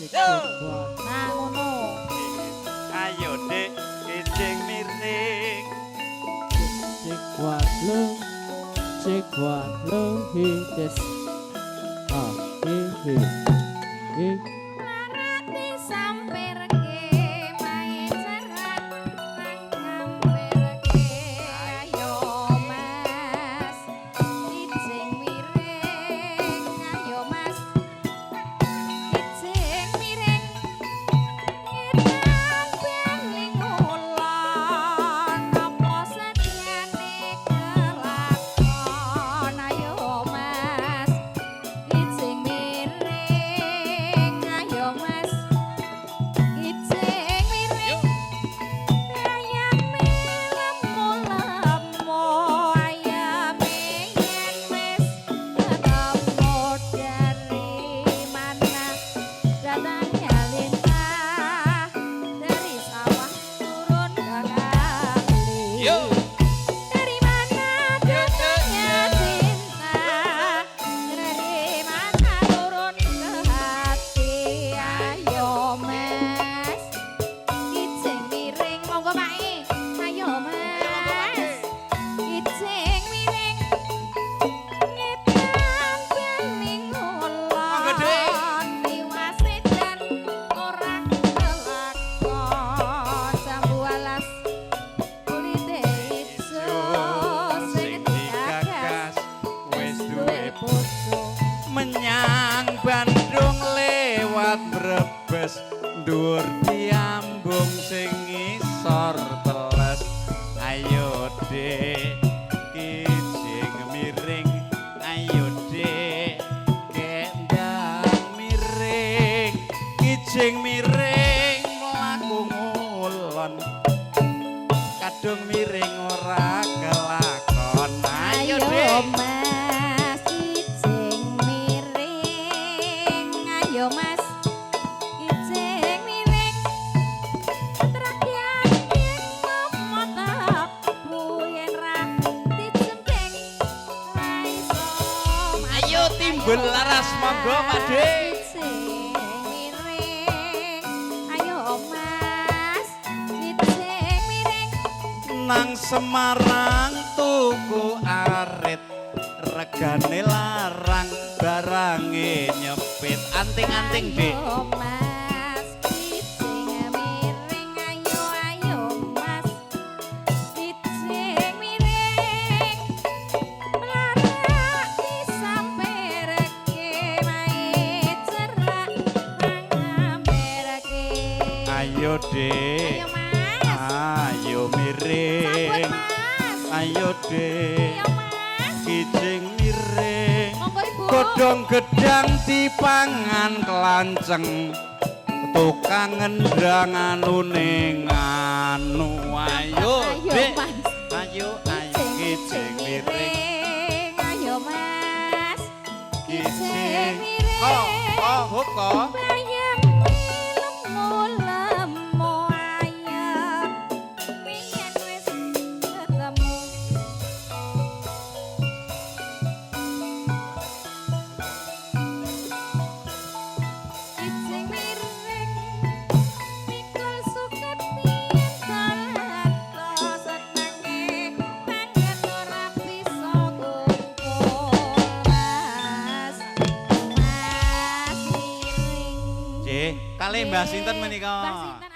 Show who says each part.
Speaker 1: Cek cek one.
Speaker 2: Nah ngono.
Speaker 3: Ayo Dik, kijing miring.
Speaker 1: Cek one lo. Cek one lo he tes. Ah he he. He.
Speaker 2: Larati sampirke mae cerak nang ngampirke ayo Mas kijing miring ayo Mas kijing miring ngetan beling ngulon apa sedyane kelakon ayo Mas kijing miring ayo Mas kijing miring ayame lemu-lemu ayame yen wis ketemu dari mana datangnya lintah dari sawah turun ke kali.
Speaker 3: Yo.
Speaker 2: Dari mana datangnya cinta, dari mana turun ke hati. Ayo Mas kijing miring, monggo Pak E. Ayo Mas kijing miring ngetan beling
Speaker 3: Monggo, Dik.
Speaker 2: ngulon tiwas edan ora kelakon jambu alas kulite ijo sing digagas
Speaker 3: wis duwe
Speaker 2: bojo.
Speaker 3: Menyang Bandung lewat Brebes dhuwur diambung sing ngisor teles. Ayo Dik kijing miring, ayo Dik kendang miring, kijing miring mlaku ngulon kadung miring ora kelakon. Ayo Dik.
Speaker 2: Mas kijing miring, ayo Mas kijing miring terakhir momot abu yen ra dijemping ra iso.
Speaker 3: Ayo timbul laras monggo Pak Dik.
Speaker 2: Kijing miring, ayo Mas kijing miring.
Speaker 3: Nang Semarang tuku arit regane larang barange nyepit anting-anting Dik.
Speaker 2: Ayo Mas kijing miring, ayo ayo Mas kijing miring mlarak disampirke mae cerak nang ngamberke.
Speaker 3: Ayo Dik.
Speaker 2: Ayo Mas.
Speaker 3: Ayo miring.
Speaker 2: Sambut Mas.
Speaker 3: Ayo Dik.
Speaker 2: Ayo Mas.
Speaker 3: Kijing miring.
Speaker 2: Monggo Ibu.
Speaker 3: Godhong gedang dipangan kelanceng tukang ngendang anune nganu. Ayo
Speaker 2: Ayo
Speaker 3: Dik.
Speaker 2: Mas.
Speaker 3: Ayo ayo kijing miring.
Speaker 2: Ayo Mas kijing
Speaker 3: Kijing
Speaker 2: miring.
Speaker 3: Kok kok hop kok.
Speaker 2: Bayam lemu lemu ayam yen wis ketemu. Kijing miring mikul suket yen dolato senenge mangan ora bisa kumpul Mas Mas miring.
Speaker 3: Nggih, kalih Mbah sinten menika?
Speaker 2: Mbah sinten